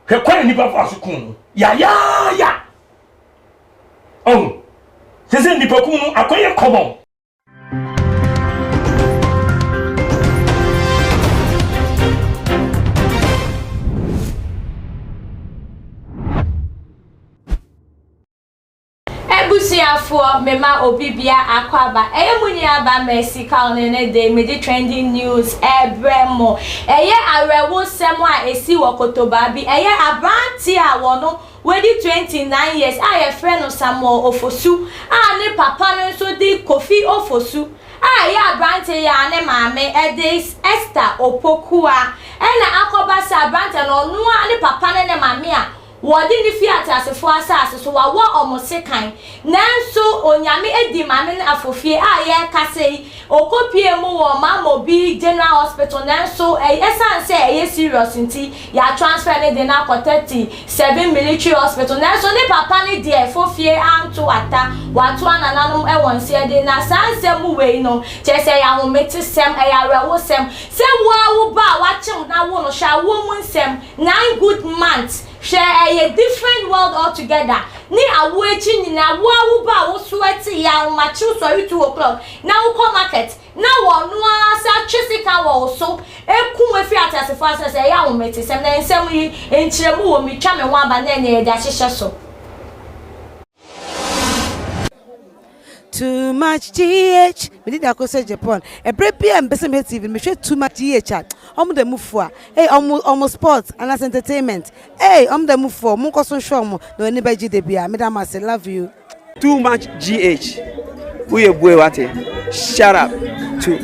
Hwɛ kwan a nnipa faa so kum no yayaaya. Ɔho, sɛ sɛ nnipakum no akɔyɛ common. Abusuafoɔ mema obi bia akwaaba ɛyɛ mo nua ba Mercy Kaone ne de mede trending news ɛbrɛ mo ɛyɛ awerɛhosɛm a ɛsi wɔ Kotobaa bi ɛyɛ abranteɛ a wɔno wadi 29 years a yɛfrɛ no Samuel Ofosu a ne papa no nso de Kofi Ofosu a ɛyɛ abranteɛ yi a ne maame de Esther Opokua ɛna akɔba sɛ abranteɛ no ɔno ara ne papa ne ne maame a Wɔde no fii ateasefoɔ asase so, wɔawɔ wɔn sekan. Nanso Onyame adi Maame no afofie a yɛrekasa yi, ɔkɔpuee mu wɔ Mamobi General Hospital nanso ɛsiane sɛ ɛyɛ serious nti, yɛatransfer no de no akɔ 37 Military Hospital. Nanso ne papa no deɛ fofie anto ata, watoa nananom wɔ nseɛden. Na saa nsɛm wei no, kyerɛ sɛ ɛyɛ ahometesɛm, ɛyɛ awerɛhosɛm sɛ wo ara wo ba a woakyem no awo no, hwɛ awoɔ mu nsɛm. Nine good months hwɛ ɛyɛ different world altogether ne awoɔ akyi nyinaa wo a wo ba a wo sweat yɛ ahomakye wo sɔre 2 o'clock na wo kɔ market na wɔ no ara sa twe sekan wɔ wo so eku wo afiri ateasefoɔ asase ɛyɛ ahometesɛm na nsɛm yi nkyerɛmu wɔ mu twa me ho aba na ɛnɛ yɛde ahyehyɛ so. Too Much GH mede de akɔsɛ Japan ɛberɛ bi a mpɛ sɛ mehwɛ TV no mehwɛ Too Much GH a ɔmo da mu fo a ei ɔmo ɔmo sport anaasɛ entertainment ei ɔmo da mu fo ɔmo nkɔ so nhwɛ ɔmo na w'ani bɛgye da bi a meda mo ase love you. Too Much GH woyɛ bue wate shout out to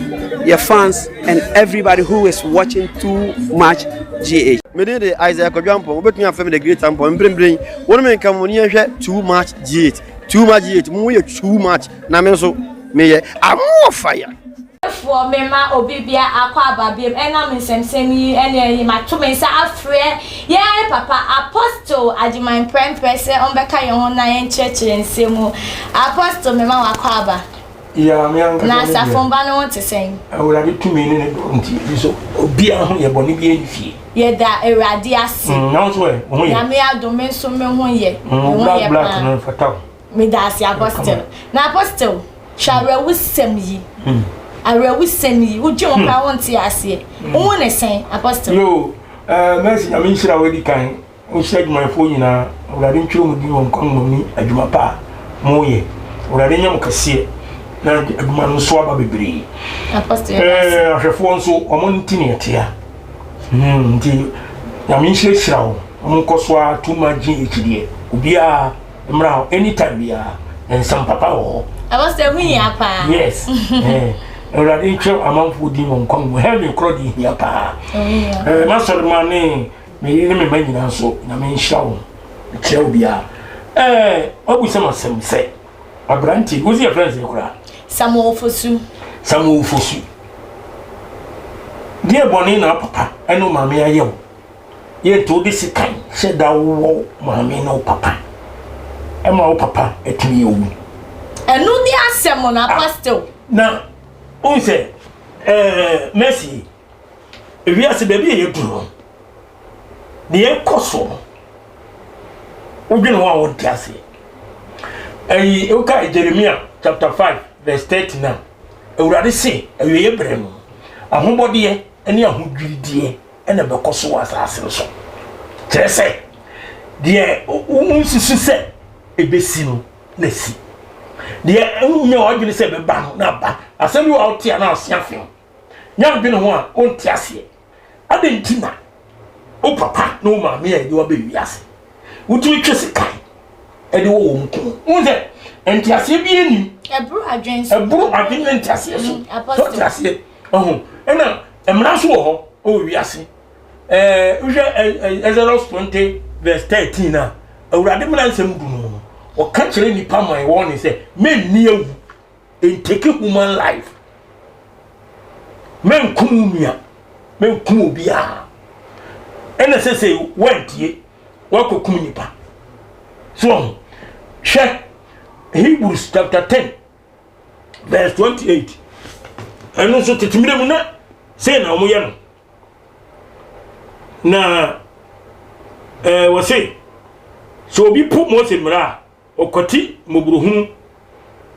your fans and everybody who is watching Too Much GH. Me din de Isaiah Kwadwo Ampong, wobɛtumi afrɛ me The Great Ampong. Mprempren, wo ne me nka mo ne yɛnhwɛ Too Much GH. Too Much GH, mo yɛ too much, na me nso meyɛ I'm fire. Foɔ mema obi bia akɔ aba biom ɛnam nsɛmsɛm yi ɛne ɛyi mato me nsa afrɛ yɛn papa Apostle Agyeman Prɛmprɛ sɛ ɔmbɛka yɛn ho na yɛnkyerɛkyerɛ nsɛm mu. Apostle mema wakɔ aba. Yeah, me ankasa Na me deɛ. asafomba no ho te sɛn? Awurade tumi ne ne dɔ nti, ɛfiri sɛ obiara ho yɛ bɔne biara nni fie. Yɛda Awurade ase. Na wo nso ɛ, wo ho yɛ? Nyame adom, me nso me ho yɛ. Me ho Black yɛ black paa. no mfata wo. Meda ase Apostle. Na Apostle, hwɛ awerɛhosɛm yi. Awerɛhosɛm yi, wodwen ho koraa wonte aseɛ. Wohu ne sɛn, Apostle? Yo, eh, Mercy, Nyame nhyira wo adi kan. Ɔnhyira adwumayɛfoɔ nyinaa. Awurade ntwerɛ mo din wɔ nkwa nwoma mu ne adwuma pa a moyɛ. Awurade nyɛ mo kɛseɛ na adwuma no nso aba bebree. Eh, ahwɛfoɔ nso wɔn nti ne ɛtea. Hmm, nti Nyame nhyirahyira wɔn. Wɔn nkɔ so ara too much GH deɛ. Obiara mmra hɔ anytime biara. Nsɛm papa wɔ hɔ. Apostle ɛho hia paa. Yes. Eh, Awurade ntwerɛ amanfoɔ din wɔ nkwa nwoma. Heaven korɔ deɛ hia paa. Eh, masɔre ma ne Me yere ne me mma nyinaa nso, Nyame nhyira wɔn. Mekyia obiara. Ɛɛ, wabisa me asɛm sɛ, aberanteɛ bi, wosi yɛfrɛ no sɛ koraa? Samuel Fosu. Samuel Fosu. Deɛ bɔne na papa ɛne wo maame ayɛ wo. Yɛ nti wode sekan hyɛ da wowɔ maame ne wo papa. Ɛma wo papa atumi awu. Ɛno ne asɛm no, Apostle. Na, wohu sɛ, ɛɛ, Mercy, Ewiase baabi a yɛaduru no, deɛ ɛkɔ so no, wodwene ho a wonte aseɛ. Ɛyi, wokae Jeremia chapter 5 verse 39. Awurade se, awieeɛ berɛ no, ahobɔdeɛ ne ahodwirideɛ na ɛbɛkɔ so wɔ asase no so. Kyerɛ sɛ, deɛ wonsusu sɛ ɛbɛsi no, na si. Deɛ wonyɛ w'adwene sɛ ɛbɛba no, na aba. Asɛm bi wɔ a wote a na ase afe wo. Nya adwene ho a, wonte aseɛ. Adɛn nti na wo papa ne wo maame a yɛde wo aba wiase, wotumi twe sekan de wɔ wɔn kɔn? Wohu sɛ nteaseɛ bi anim. Ɛboro adwene so. Ɛboro adwene ne nteaseɛ so. Mm, so nteaseɛ. Ɔho. Ɛna mmara nso wɔ hɔ wɔ wiase. Ɛɛ wohwɛ Exodus 20 verse 13 a, Awurade mmara nsɛm du no mu no, ɔka kyerɛ nnipa man wɔn ne sɛ, menni awu. Ntake human life. Menkum wo nua, menkum obiara. Ɛna sɛ sɛ woantie, woakɔkum nipa. So ɔho, hwɛ Hebrews chapter 10 verse 28. Ɛno nso tete mmerɛ mu na sei na wɔyɛ no. Na Ɛɛ wɔse sɛ obi po Mose mmara a, ɔkwati mmɔborɔhunu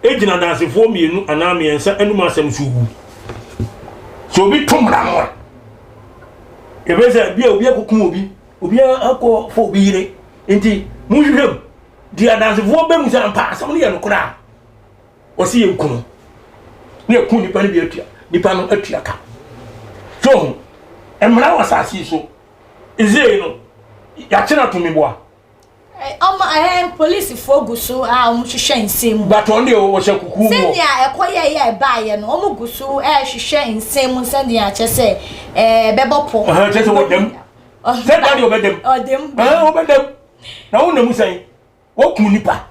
gyina adansefoɔ mmienu anaa mmiɛnsa anum asɛm so wu. Sɛ obi to mmara no a, yɛbɛyɛ sɛ bi a obi akɔkum obi, obi akɔ fa obi yere, nti monhwehwɛ mu. Deɛ adansefoɔ bɛ mu sɛ ampa asɛm no yɛ nokorɛ a, wɔsi yɛn ku no na yɛku nipa no bi atua nipa no atua ka. So ho mmara wɔ asase yi so, Israel no yɛakyena tumi boa. Ɔmo ɛɛ polisifoɔ gu so a wɔn hwehwɛ nsɛm mu. But wɔn deɛ wɔhyɛ kukuo mu. Sɛnea ɛkɔ yɛ yɛ ɛbaayɛ no wɔn gu so ɛrehwehwɛ nsɛm mu sɛnea kyɛ sɛ ɛɛ bɛbɔ pɔ. Ɛhɛn kyɛ sɛ wɔdam. Sɛ da deɛ ɔbɛdam. Ɔdam. Ɛhɛn ɔbɛdam. Na wɔn nam sɛn. Wɔkum nipa.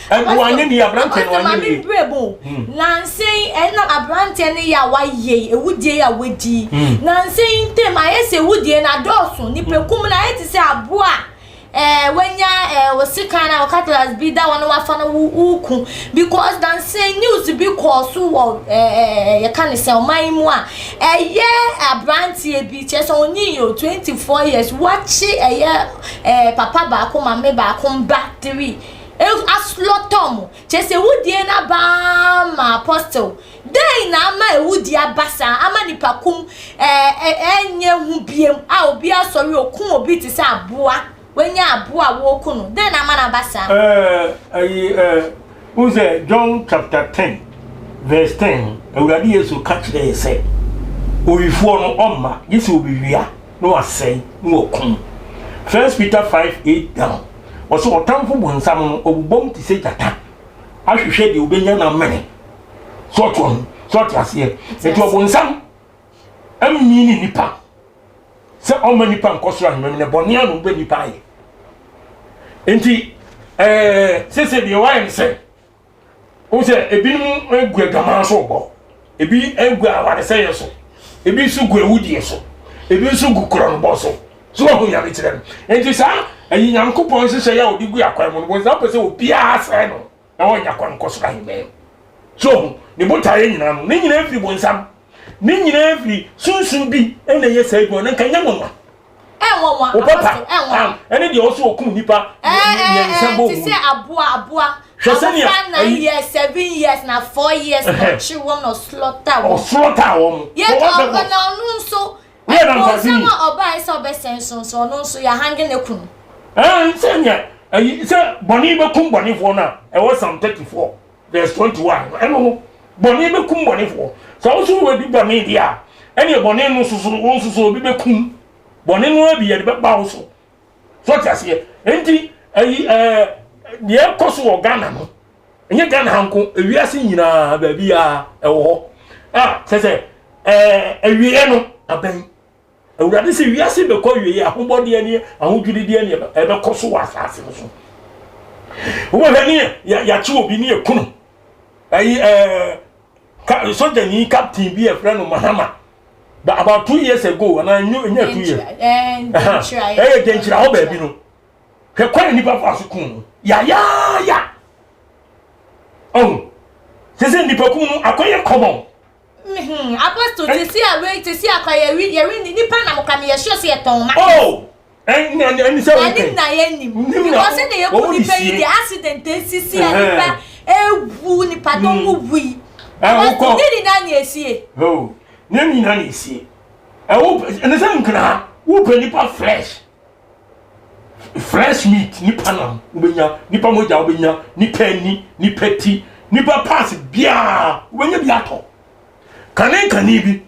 Wanyɛ ni aberanteɛ no wanyɛ ni. Maame brɛ mu. Hmm. Nansa yi ɛna aberanteɛ no yɛ a wayɛ yi ewudie yi a wadi. Hmm. Nansa yi ntɛm ayɛ sɛ ewudie no adɔɔso nipakum no ayɛ te sɛ aboa ɛɛ eh, wanya ɛɛ eh, osikan na ɔkatlas bi da wɔn wafa no wuku because nansa yi news bi kɔɔ so wɔ ɛɛ eh, yɛka ne sɛ ɔman yi mu a ɛyɛ aberanteɛ bi kyerɛ sɛ ɔnyi yɛ o 24 years wakye ɛyɛ ɛɛ papa baako maame baako mba 3 aslɔtɔ mo kyerɛ sɛ awudie no aba ara ma apostle dɛn na ama awudie aba saa ama nipa kum ɛɛ ɛnyɛ hu biem a obi asɔre okum obi te sɛ aboa wanya aboa a wɔku no dɛn na ama no aba saa. Ɛɛ ayi ɛɛ n sɛ John chapter 10 verse 10 Awurade Yesu ka kyerɛ yɛ sɛ owifoɔ no ɔmma gye sɛ obiwia na wasɛe na wakum First Peter 5 8 down. Ɔse ɔtamfo bonsam no ɔbobom te sɛ gyata ahwehwɛ deɛ ɔbɛnya no amene. So ɔte ɔho? So ɔte aseɛ? Nti ɔbonsam amii ne nipa sɛ ɔma nipa nkɔ soro ahemam na bɔne ano bɛ nipa ayɛ. Nti ɛɛ sese deɛ wayɛ ne sɛ Wohu sɛ ebinom gu adwaman so bɔ, ebi gu awaresɛeɛ so, ebi nso gu awudie so, ebi nso gu korɔnobɔ so. So wahu nyame kyerɛ no. Enti saa ɛyi Nyankopɔn nhyehyɛeɛ a ɔde gu akwan mu no, bonsam pɛ sɛ obiara sɛe no na wɔnya kwan kɔ soro ahemman mu. So ohu ne botaeɛ nyinaa no, ne nyinaa firi bonsam, ne nyinaa firi sunsum bi na ɛyɛ saa adwuma no, nka nyɛ nwanwa. Ɛnwanwa, Wo papa Apostle, ɛnwanwa. ɛne deɛ ɔso ɔkum nipa mmiɛnsa bɔ Te mu. sɛ aboa, aboa. Hwɛ sɛnea Abɔfra nine ayi- years, 7 years na 4 years na ɔkye wɔn na ɔslaughter wɔn. Ɔslaughter wɔn. Yɛ For what ɔkɔ purpose? na ɔno nso. Woyɛ na Bonsam mfase a ɔbae sɛ ɔbɛsɛn so nso ɔno nso yɛahange ne kunu. Ɛn sɛnea ayi sɛ bɔne bɛkum bɔnefoɔ no a ɛwɔ Psalm 34 verse 21 no ɛno no bɔne bɛkum bɔnefoɔ. Sɛ wo nso wadi bɔne deɛ a ɛneɛ bɔne no nso so wo nso so obi bɛkum bɔne no ara bi yɛde bɛba wo so. So ɔte aseɛ nti ayi ɛɛ deɛ ɛkɔ so wɔ Ghana no ɛnyɛ Ghana ha nko ewiase nyinaa baabi a ɛwɔ hɔ a kyɛ sɛ ɛɛ awieɛ no abɛn. Awurade sɛ wiase bɛkɔ awieɛ ahobɔdeɛ ne ahodwirideɛ ne ɛbɛkɔ so wɔ asase no so. Wobɛhwɛ ne yɛakye obi ne yɛku no ayi ɛɛ sogyani captain bi yɛfrɛ no Mahama but about 2 years ago anaa nyɛ 2 years ɛyɛ Denkyira hɔ baabi no hwɛ kwan nipa fa so kun no yayaaya ɔho sɛ sɛ nipa kun no akɔyɛ common. Apostle te si a wei te si akɔ yɛwi yɛwi ni nipa na mo ka mi yɛ sure sɛ yɛtɔn ma. Oh ɛni ɛni sɛ wɔn kɛ. Ɛni na yɛ nim because ɛna yɛ ku nipa yi de accident esisi a nipa ewu nipa dɔm mu wu yi. Ɛwokɔ ne nyinaa na esie. Oh ne nyinaa na esie ɛwo ɛni sɛ nkira wopɛ nipa fresh fresh meat nipa nam wobɛnya nipa mogya wobɛnya nipa ani nipa ti nipa parts biara wobɛnya bi atɔ kane kane bi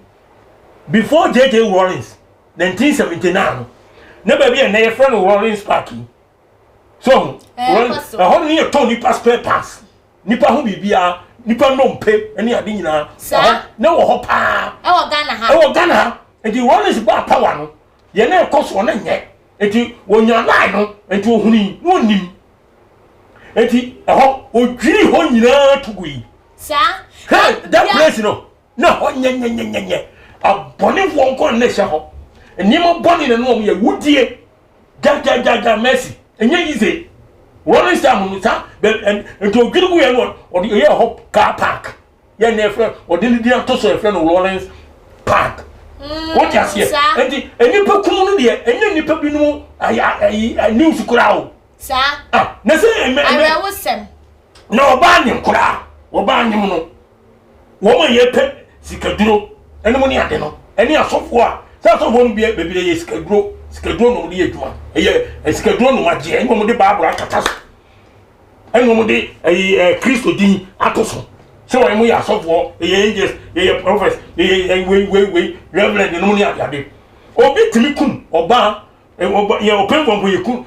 before JJ Rawlings 1979 no na baabi a ɛnɛ yɛfrɛ no Rawlings Park yi so ɛhɔ no yɛ tɔn nipa spare parts nipa ho biribiara nipa nnompe ne ade nyinaa ɛhɔ na wɔ hɔ paa ɛwɔ Ghana ha ɛwɔ Ghana ha nti Rawlings baa power no yɛn na ɛkɔ soɔ no nyɛ nti wɔnya line no nti ohuni na onim nti ɛhɔ odwiri hɔ nyinaa to gu yi saa hey that place no na hɔ nyɛnyɛnyɛnyɛ abɔnefoɔ nko na ɛhyɛ hɔ nneɛma bɔne na no wɔn yɛ wudie gyagyagyaga mercy ɛnyɛ easy rolling star mu no saa bɛ nti odwiri gu yɛ no ɔde ɛyɛ hɔ car park yɛ na ɛfrɛ ɔde ne din ato so ɛfrɛ no Rawlings Park. Wote aseɛ? Nti nnipa kum no deɛ ɛnyɛ nnipa binom ayi news koraa o. Saa. Ah, na sɛ ɛmɛ ɛmɛ. Awerɛwosɛm. Na ɔbaa nyem koraa, ɔbaa nyem no, wɔn a yɛpɛ sikaduro ɛne mo ne ade no, ɛne asɔfoɔ a sɛ asɔfoɔ no bi bebree yɛ sikaduro, sikaduro na wɔde yɛ adwuma, ɛyɛ sikaduro na wɔn agye, ɛne wɔn de baabolo akata so, ɛne wɔn de ɛyi ɛ Kristo din ato so, sɛ wɔn mo yɛ asɔfoɔ, yɛyɛ angels, yɛyɛ prophets, yɛyɛ wei wei wei, reverend ne mo ne ade ade. Obi tumi kum ɔbaa yɛ ɔpɛnfo mpo yɛ ku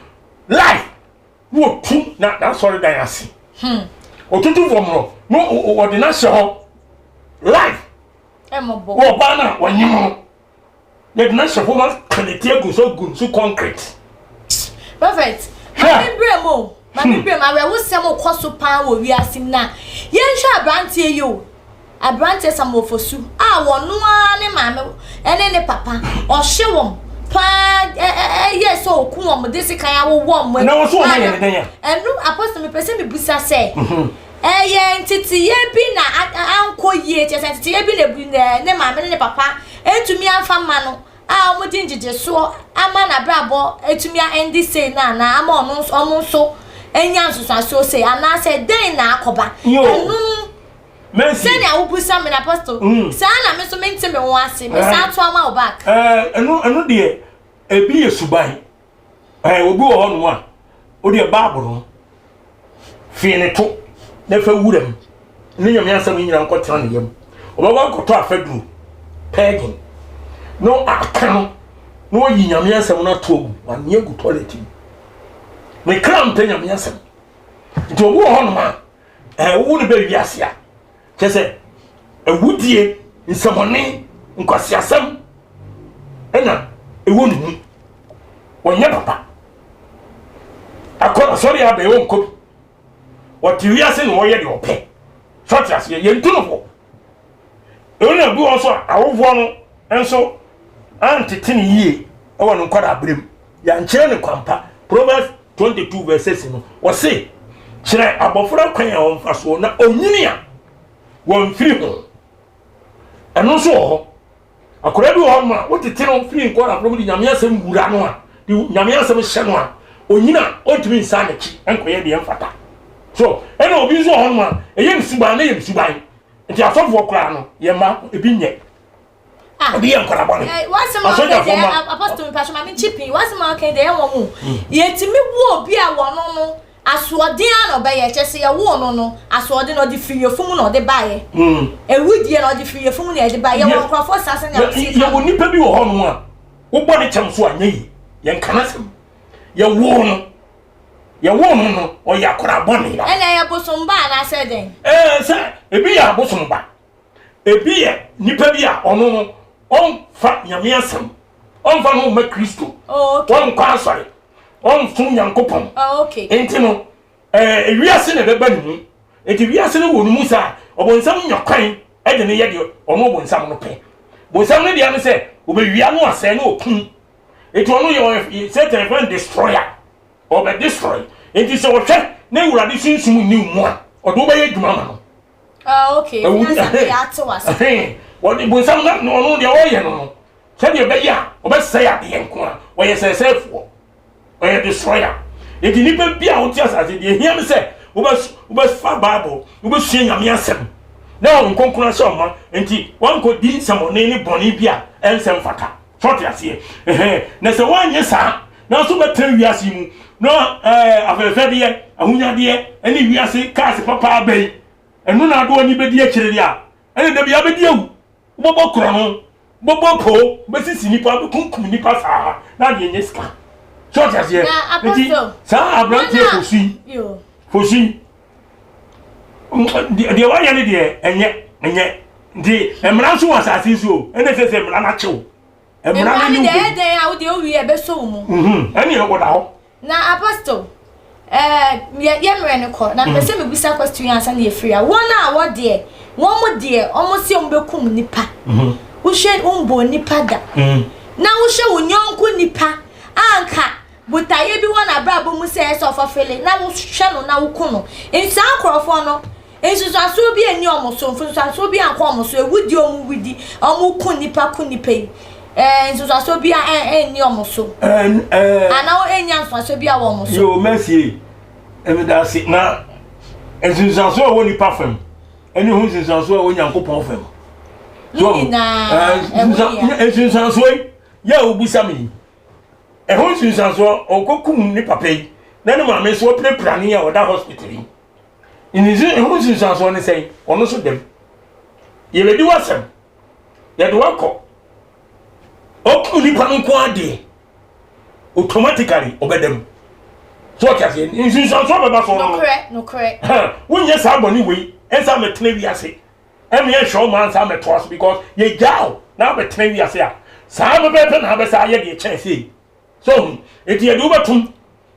life na wɔtu na n'asɔredan ase hmm. ɔtutu fam no na wɔde no ahyɛ hɔ life wɔ ɔbaa no a wɔnyem no yɛde no ahyɛ fam aka ne ti agu so agu nso concrete. Prophet, maame brɛ mu o maame hmm. brɛ mu awerɛhosɛm kɔ so paa wɔ wiase mu na yɛnhwɛ aberanteɛ yi o Aberanteɛ Samuel Fosu a ɔno ara ne maame ne ne papa ɔhwe wɔn paa yɛ sɛ ɔku wɔn de sekan awowɔ wɔn. Na wɔn so wɔn ayɛ ne dɛn a? Ɛno apɔsɔ mepɛ sɛ mebusa sɛ mhm. ɛyɛ nteteyɛ bi na ankɔ yie kyerɛ sɛ nteteyɛ bi na ne maame ne ne papa ntumi amfa ma no a wɔde ngyegyesoɔ ama n'abrabɔ atumi a ɛnde sei no anaa ama ɔno nso ɔmo nso anya nsusuasoɔ sei anaasɛ dɛn na akɔba ɛno no Mercy. Sɛnea wobisa me no Apostle, mm. saa na me nso mente me ho ase. Me san to ama wo back. Eh, ɛno ɛno deɛ ebi yɛ suban. Eh, obi wɔ hɔ nom a, o deɛ Bible no fee ne to na fa wura mu. Ne nyame asɛm nyina nkɔtena ne yam. Ɔbɛkɔ akɔtɔ afaduro, pɛgin, na aka no na wayi nyame asɛm no ato agu, wanoa agu toilet mu. Ne kra mpɛ nyame asɛm. Nti obi wɔ hɔ nom a, ɛɛ wowo no bɛ wiase a kyɛ sɛ awudie nsɛmɔne nkwaseasɛm ɛna ɛwɔ ne mu wɔnyɛ papa akɔ asɔre abɛɛ wɔnkɔ bi wɔte wiase na wɔyɛ deɛ ɔpɛ sɔte aseɛ yɛntu no fo ɛno na bi wɔ so a awofoɔ no nso antete ne yie wɔ ne nkwadaa berɛ mu yɛankyerɛ ne kwampa Proverbs 22 verse 6 no wɔse kyerɛ abɔfra kwan a ɔmfa soɔ na ɔnyini a wɔmfiri ho ɛno nso wɔ hɔ akwadaa bi wɔ hɔ nom a wotete no firi nkwadaa berɛ mu de nyame asɛm wura no a de nyame asɛm hyɛ no a ɔnyini a ɔntumi nsan n'akyi nkɔyɛ deɛ mfata so ɛna obi nso wɔ hɔ nom a ɛyɛ ne suban na ɛyɛ ne suban nti asɔfoɔ koraa no yɛ mma ebi nyɛ Ah. Obi yɛ nkwadaa bɔne. Eh, wasɛm a ɔka deɛ apostle mpatwɔ ma menkye pii wasɛm a ɔka deɛ ɛwɔ mu hmm. yɛtumi wo obi a wɔno no asoɔden a na ɔbɛyɛ kyɛ sɛ yɛwoo no no asoɔden na ɔde firi yɛfu mu na ɔde baeɛ hmm. ɛwudie na ɔde firi yɛfu mu na ɛde baeɛ yɛwɔ nkurɔfoɔ saa sɛ nea wɔsi ka yɛwɔ nipa bi wɔ hɔ nom a wobɔ ne kyɛm so a nyɛ yi yɛnka no asɛm yɛwoo no yɛwoo no no ɔyɛ akwadaa bɔne ɛna ɛyɛ bosomba anaasɛ dɛn ɛɛ sɛ ebi yɛ abosomba Ebi yɛ nipa bi a ɔno no ɔnfa nyame asɛm, ɔnfa no mma Kristo, oh, okay. ɔnkɔ asɔre, ɔnsom Nyankopɔn. Oh, okay. Nti no, ɛɛ eh, wiase na ɛbɛba ne mu. Nti wiase no wɔ ne mu saa, ɔbɔnsam nya kwan ɛde ne yɛ deɛ ɔno ɔbɔnsam no pɛ. Bɔnsam no deɛ no sɛ ɔbɛwia no asɛe no ɔkum. Nti ɔno yɛ Satan fɛn destroyer. Ɔbɛ destroy. Nti sɛ ɔhwɛ na Awurade sunsum nni mu a, ɔde wobɛyɛ adwuma ma no. Ah, okay. Ewu ni ase ate wase. Wɔde bonsam na ɔno deɛ ɔyɛ no no. Sɛdeɛ ɛbɛyɛ a ɔbɛsɛe adeɛ nko a ɔyɛ sɛsɛfoɔ. Ɔyɛ destroyer. Enti nipa bi a wote asase deɛ ehia ne sɛ wobɛfa Bible, wobɛsua Nyame asɛm na wɔn nkonkron ahyɛ ɔma. Enti wankɔ di nsɛmɔne ne bɔne bi a ɛnsɛ mfata. So ɔte aseɛ? Ɛhɛn. Na sɛ woanyɛ saa na nso bɛtena wiase mu na ɛɛ afɛɛfɛdeɛ, ahonyadeɛ ne wiase kaase papa aba yi, ɛno na ade w'ani bɛdi akyire deɛ a, ɛne da biara bɛdi awu. Wobɛbɔ korɔno, wobɛbɔ poo, wobɛsisi nnipa, wobɛkunkum nnipa saa na adeɛ nyɛ sika. So ɔte aseɛ? Nti saa aberanteɛ fosu yi, fosu yi, deɛ wayɛ no deɛ ɛnyɛ ɛnyɛ nti mmara nso wɔ asase so o ɛna ɛsɛ sɛ mmara no akyew mmara no deɛ ɛyɛ dɛn a wodeɛ wowie ɛbɛsɔ wo mu mhm. ɛne ɛwɔ da hɔ na apostle ɛɛ yɛ yɛ mmerɛ no kɔ na mpɛ sɛ mebisa question ansa na yɛfiri a wɔn a wɔdeɛ wɔn mo deɛ wɔn se wɔn bɛkum nipa mhm. wohwɛ wɔn bɔ nipa da mhm. na wohwɛ wo nyɔnko nipa anka Botaeɛ bi wɔ n'abrabɔ mu sɛ ɛsɛ ɔfɔfele na wohwɛ no na woko no. Nti saa nkorɔfoɔ no, Nsunsuansoɔ bi nni wɔn so, nsunsuansoɔ bi ankɔ wɔn so, awudie a wɔwudi, wɔku nnipa ku nnipa yi, ɛɛ nsunsuansoɔ bi nni wɔn so. Anaa ɛnnya nsunsuansoɔ bi wɔ wɔn so. Yoo, Mercy, meda ase. Na nsunsuansoɔ a ɛwɔ nipa fam ɛne ho nsunsuansoɔ a ɛwɔ Nyankopɔn fam. Ne nyinaa ɛho hia. Nsunsuansoɔ yi yɛ a wobisa me yi, ɛho nsunsuansoɔ ɔkɔkum ne papa yi na ne maame nso ɔpirapira ne a ɔda hospital yi. Nsunsu ɛho nsunsuansoɔ ne sɛn? Ɔno nso dɛm. Yɛbɛdi w'asɛm. Yɛde wakɔ. Ɔkum nipa no nko adeɛ. Automatically ɔbɛda mu. So ɔte aseɛ nsunsuansoɔ bɛba so no. Nokorɛ nokorɛ. Wonyɛ saa bɔne wei ɛnsa mɛtena wiase. Ɛne ɛhwɛ wo ma ansa mɛtoa so because yɛgyaa wo na wabɛtena wiase a saa pɛpɛɛpɛ na abɛsa ayɛ deɛ kyɛn sei. So hu? Enti yɛde wo bɛtom.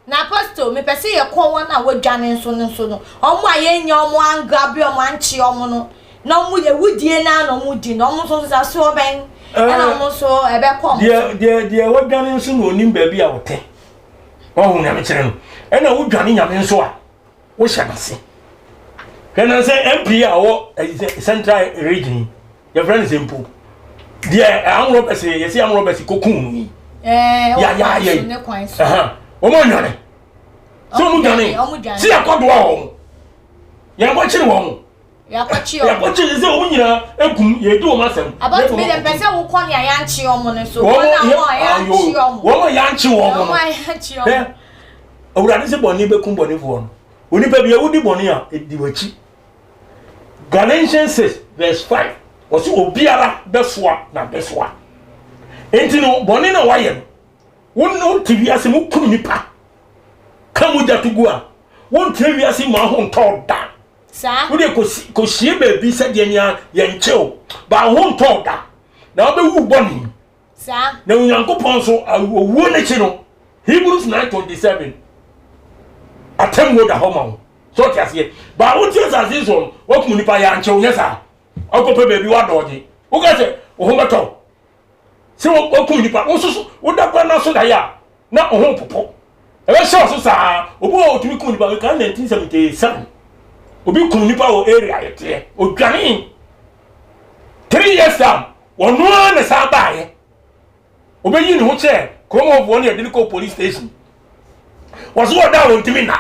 Na Apostle, mepɛ sɛ yɛkɔ wɔn a wɔadwane nso no nso no, wɔn a yɛnnya wɔn angrabe wɔn ankye wɔn no, na wɔn awudie no ara na wɔdi no, wɔn nso nsasoɔ bɛn ɛna wɔn nso ɛbɛkɔ wɔn so? Deɛ deɛ deɛ wadwane nso na onim baabi a ɔte. Wahu Nyame kyerɛ no. Ɛna wodwane Nyame nso a, wohyɛ n'ase. Hwɛ na sɛ MP a ɔwɔ Central Region yi, yɛfrɛ no sɛ mpo deɛ amorɔbɛsi yɛsi amorɔbɛsi kokun no yi yayaayɛ yi wɔn anwane sɛ wɔn dwane si akɔdoa wɔn yɛn kɔkyere wɔn yɛkɔkyere sɛ wɔn nyinaa egum yɛdi wɔn asɛm. Abɔtumi de mpɛ sɛ wokɔ nea yɛankye wɔn no so wɔn a yɛankye wɔn wɔn a yɛankye wɔn no hwɛ awurade sɛ bɔne bɛkum bɔnefoɔ no onipa bi awudi bɔne a ɛdi w'akyi. Galatians 6 verse 5 wɔsi obiara bɛsoa na bɛsoa nti no bɔne na wayɛ no wɔn wɔn te wiase mu kum nipa ka mogya to gu a wɔn te wiase mu aho ntɔ da saa wode kɔsie baabi sɛdeɛ nea yɛnkyɛw ba ho ntɔ da na wobɛwu bɔne Saa. Na Onyankopɔn nso, owuo no akyi no, Hebrews 9:27, atemmuo da hɔ ma wo. So ɔte aseɛ? Baa wote asase soɔ no, wakum nipa yɛ ankyɛw nyɛ saa. Ɔkɔpɛ baabi wadɔɔgye. Woka sɛ wo ho bɛtɔ wo. Sɛ wakum nipa, wo nso so woda kwan no so daeɛ a, na wo ho popo. Ɛbɛhyɛ wo so saa. Obi wɔ ɔtumi kum nipa, mekae 1977. Obi kum nipa wɔ area yɛteɛ. Odwanee. 3 years time, Ɔno ara na san baeɛ. Ɔbɛyi ne ho kyerɛ kurom hɔfoɔ ne yɛde no kɔɔ police station. Wɔso wɔda a wɔntumi nna.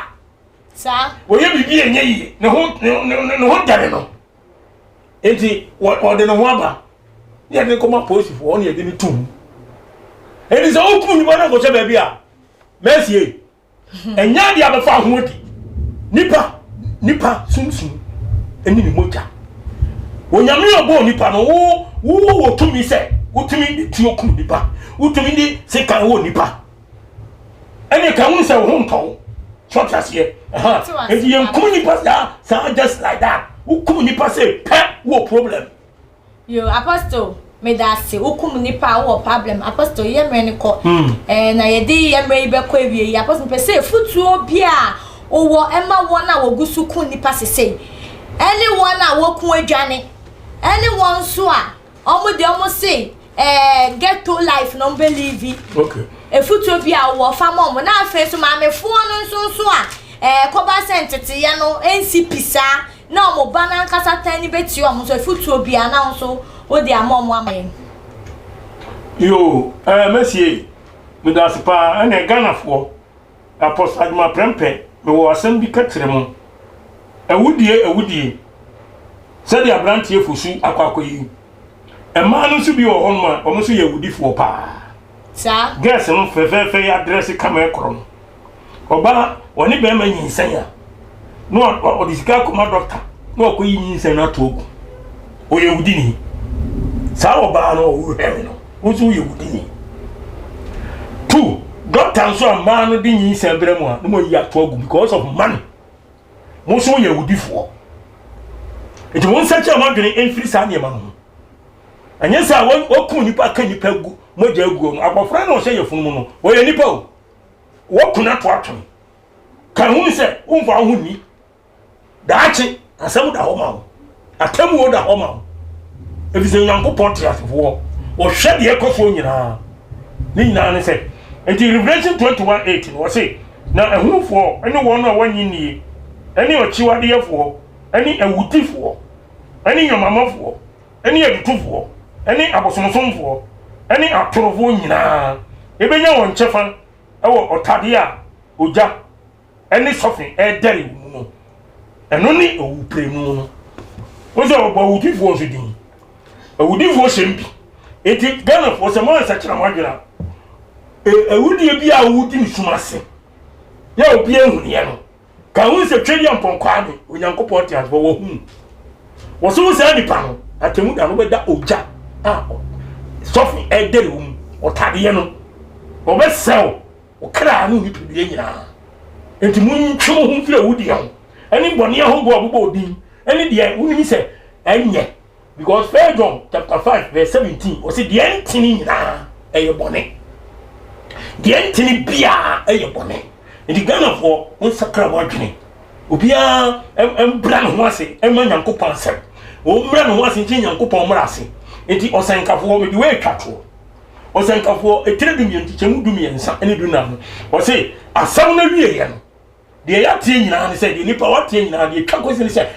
Saa. Wɔyɛ biribi a ɛnyɛ yie. Ne ho ne ne ho dɛre no. Nti wɔde ne ho aba ne yɛde no kɔma polisifoɔ ne yɛde no tum. Nti sɛ wokum nipa no kɔhyɛ baabi a mɛsie. Ɛnyɛ adeɛ a bɛfa ho adi. Nipa, nipa sunsum ɛne ne mogya. Onyame a ɔbɔɔ nipa no, wo wo wɔ tumi sɛ wotumi de tuo kum nipa, wotumi de sekan wɔ nipa. Ɛne ka hunu sɛ wo ho ntɔ wo. So ɔte aseɛ. Nti yɛnkum nipa saa saa just like that. Wokum nipa sɛ pɛ wɔ problem. Yoo apostle medase wo kum nipa a wowɔ problem apostle yɛ mmerɛ no kɔ ɛɛ na yɛde yɛ mmerɛ yi bɛkɔ awie yi apostle mepɛ sɛ efutuo bi a wowɔ ɛma wɔn a wɔgu so ku nipa sesei ɛne wɔn a wɔku adwane ɛne wɔn nso a wɔn deɛ wɔn se ɛɛ ghetto life na wɔn bɛ live okay Afutuo bi a wowɔ fa ma wɔn. Na afei nso maamefoɔ no nso nso a ɛɛ kɔba sɛ nteteyɛ no nsi pi saa na wɔn ba no ankasa tan no bɛtie wɔn nso afutuo bi a na wo nso wode ama wɔn ama yɛn. Yoo ɛɛ mɛsie medase paa ɛnɛ Ghanafoɔ Apostle Adwuma Prɛmpɛ mewɔ asɛm bi ka kyerɛ mo awudie awudie sɛdeɛ abranteɛ Fosu akɔ akɔyɛ yi mmaa no nso bi wɔ hɔnom a wɔn nso yɛ awudifoɔ paa. Saa. Girls no fɛfɛɛfɛ yi adrɛse kama ɛkorɔ no, ɔbaa ɔne bɛrima nyinsɛn a, na ɔde sika akɔma dɔkta na wakɔyi nyinsɛn no ato agu. Ɔyɛ wudini. Saa ɔbaa no ɔhwɛ me no, wo nso woyɛ wudini. Two, dɔkta nso a mmaa no de nyinsɛn brɛ mu a, na moayi ato agu because of money. Mo nso woyɛ wudifoɔ. Nti mo nsakyera mo adwene mfiri saa nneɛma no ho. Ɛnyɛ sɛ a wɔkum nipa ka nipa gu mogya aguo no abɔfra na ɔhyɛ yafunu mu no ɔyɛ nipa o wɔku no ato atwene ka hunu sɛ womfa wo ho nni daakye asɛm da hɔ ma wo atemmuo da hɔ ma wo ɛfiri sɛ Onyankopɔn te asefoɔ ɔhwɛ deɛ ɛkɔ soɔ nyinaa ne nyinaa ne sɛ nti Revelation 21 8 no wɔse na ahunufoɔ ne wɔn a wɔnnye nnie ne ɔkyiwadeyɛfoɔ. ne awudifoɔ ne nnwamammafoɔ ne adutofoɔ ne abosonsomfoɔ ne atorofoɔ nyinaa bɛnya wɔn kyɛfa wɔ ɔtadeɛ a ogya ne sɔfe redɛre wɔ mu no. Ɛno ne owuprenu no. Wo sɛ ɔbɔ awudifoɔ nso din. Awudifoɔ hyɛm bi. Enti Ghanafoɔ sɛ moansakyera mo adwene a, awudie bi a wodi ne sum ase yɛ obi ahuneɛ no, Ka ho sɛ Twedeampɔn Kwame, Onyankopɔn teasefoɔ, wɔhu. Wɔso wo saa nipa no, atemu da no bɛda ogya a sɔfe ɛdɛre wo mu, ɔtadeɛ no, wɔbɛsɛw wo kra ne wo nipadua nyinaa. Enti montwe mo ho mfiri awudie ho, ɛne bɔne ahodoɔ a wɔbobɔ odin, ɛne deɛ wonim sɛ ɛnyɛ. Because First John chapter 5 verse 17, ɔse deɛ ntene nyinaa ɛyɛ bɔne. Deɛ ntene biara ɛyɛ bɔne. Nti Ghanafoɔ monsakra mo adwene. Obiara mbra ne ho ase ɛma Nyankopɔn asɛm. Wɔmmra ne ho ase nkyɛ Nyankopɔn mmra ase. Nti ɔsɛnkafoɔ mede wei atwa toɔ. Ɔsɛnkafoɔ etire dumienu nkyekyɛmu dumiɛnsa ne dunan no, ɔse asɛm no awieɛ no, Deɛ yɛateɛ nyinaa ne sɛ, deɛ nipa wateɛ nyinaa, deɛ ɛtwa kɔsi ne sɛ,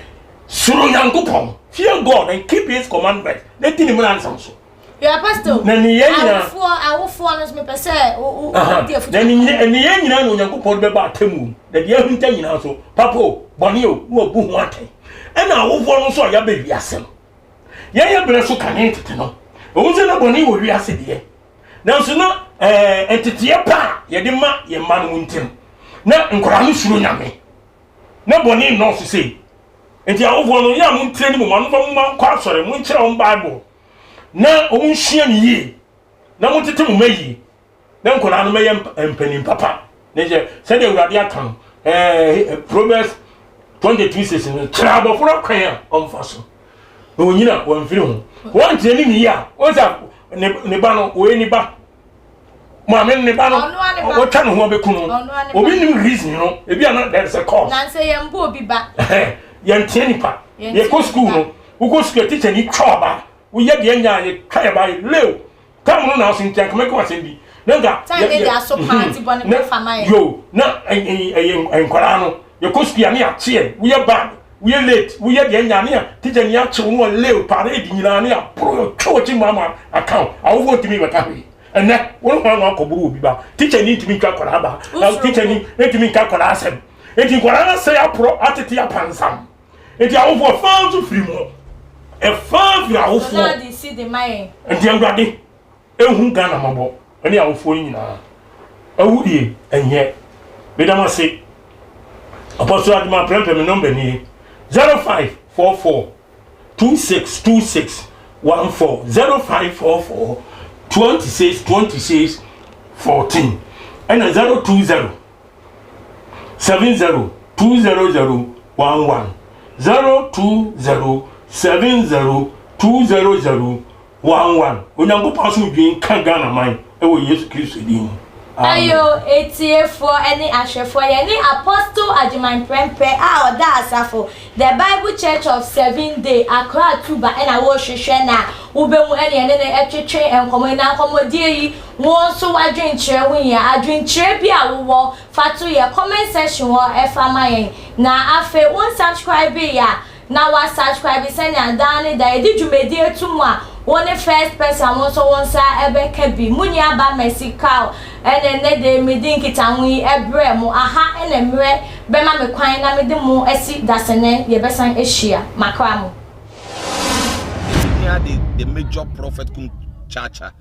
suro Nyankopɔn, fear God and keep his commandments, na di ne mmara nsɛm so. Yɛ apostle. Na nneyɛɛ nyinaa. Awofoɔ awofoɔ no nso mepɛ sɛ wo wo di afutuo. Na nneyɛɛ nyinaa na Onyankopɔn de bɛba atemmuo mu, na deɛ ahinta nyinaa nso, papa o, bɔne o, na wabu ho atɛn. Ɛna awofoɔ no nso a yɛaba wiase no, yɛn yɛ berɛ so kane tete no, ɛwom sɛ na bɔne wɔ wiase deɛ, Nanso na ɛɛ nteteɛ pa a yɛde ma yɛn mma no mu nti no, na nkwadaa no suro Nyame. Na bɔne nnɔɔso sei. Nti awofoɔ no, yɛ a montrɛ ne mo mma no mfa mo mma nkɔ asɔre, monkyerɛ wɔn Bible, na wɔn nsua no yie, na montete mo mma yie, na nkwadaa no mɛyɛ mpanin papa. Ne sɛ, sɛdeɛ Awurade aka no, ɛɛ Proverbs 22:6 no, kyerɛ abɔfra kwan a ɔmfa so. na onyina a wɔmfiri ho wɔnkyerɛ ne ne yie a wɔn sɛ ne ne ba no wɔyɛ ne ba maame ne ba no wɔtwa ne ho abɛku no obi nim reason no ebi ana there is a cause. Na nsɛ yɛn bɔ obi ba. Yɛn teɛ nipa yɛkɔ sukuu no wokɔ sukuu teacher ni twa ɔba woyɛ deɛ nya yɛ twa yɛ ba yɛ lew Tam no na aso nti anka mɛka asɛm bi. Na nka Time ne de aso paa nti bɔ ne pɛ fa ma yɛ. Yo, na ɛyɛ nkwadaa no yɛkɔ sukuu a ne yɛakye woyɛ bad, woyɛ late, woyɛ deɛ nya ne a teacher ni akye wo no ɔlew parade nyinaa ne aporo yɛtwa wɔkyi mu ama aka wo. Awofoɔ ntumi bɛka hwee. Ɛnɛ wo ne hwan na akɔboro obi ba? Teacher ni ntumi ntwa akwadaa ba. Teacher ni ntumi nka akwadaa asɛm. Nti nkwadaa no asɛe aporɔ atete apansam. Nti awofoɔ ɛfa nso firi mu. Ɛfa firi awofoɔ. Nti Awurade ehu Ghana mɔbɔ ɛne awofoɔ no nyinaa. Awudie ɛnyɛ. Meda mo ase. Apostle Adwuma Prɛmpɛ me nɔmba nie. 0544 2626 14 0544 26 26 14 ɛna 020 70 200 11 020 70 200 11 Onyankopɔn asomdwoe nka Ghana man wɔ Yesu Kristo din mu. Amen. Ayo atiefoɔ ne ahwɛfoɔ, yɛne Apostle Agyeman Prɛmpɛ a ɔda asafo The Bible Church of Seven Day, Accra Tuba na worehwehwɛ no a, wobɛhu ɛne yɛne no twetwe nkɔmmɔ yi. Na nkɔmmɔdie yi, wo nso w'adwenkyerɛ ho hia. Adwenkyerɛ bi a wowɔ, fa to yɛ comment section hɔ fa ma yɛn. Na afei wo nsubscribe yɛ a, na wa subscribe sɛnea daa ne daa yɛde dwumadie to mu a, wo ne first person a wo nso wo nsa bɛka bi. Mo nua ba Mercy Carl ɛna ɛnnɛ da yi mede nkitaho yi brɛɛ mo. Aha na mmerɛ bɛma me kwan na mede mo asi dasene yɛbɛsan ahyia. Makra mo. Hia the the major prophet kum chacha.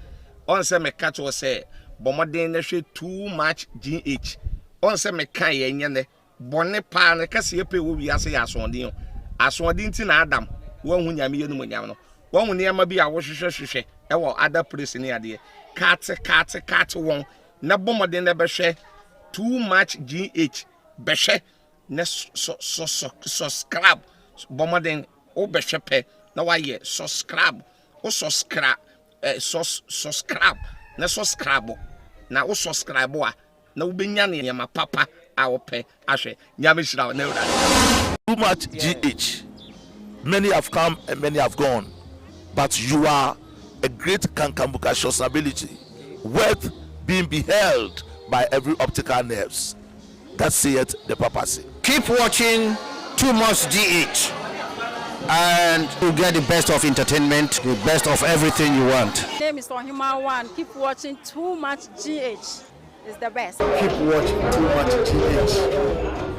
Ɔn sɛ meka kyerɛ wo sɛ bɔ mmɔden na hwɛ too much GH. Ɔn sɛ meka yɛ nyɛ nɛ. Bɔne paa no kɛseyɛ pɛ wɔ wiase yɛ asoɔden o. Asoɔden nti na Adam wanhu Nyame yɛ no. Wahu nneɛma bi a wohwehwɛ hwehwɛ ɛwɔ other place ne adeɛ. Kaate kaate kaate wɔn na bɔ mmɔden na bɛhwɛ too much GH bɛhwɛ na sɔ sɔ sɔ subscribe bɔ mmɔden wobɛhwɛ pɛ na wayɛ subscribe wo subscribe eh, sus subscribe na subscribe na wo subscribe a na wobɛnya nneɛma papa a wopɛ ahwɛ. Nyame hyira wo na Awurade. Too much GH many have come and many have gone but you are a great kankambukacious ability worth being beheld by every optical nerves that saith the papacy. Keep watching Too Much GH. And you get the best of entertainment, the best of everything you want. My name is Ohima One. Keep watching Too Much GH. It's the best. Keep watching Too Much GH.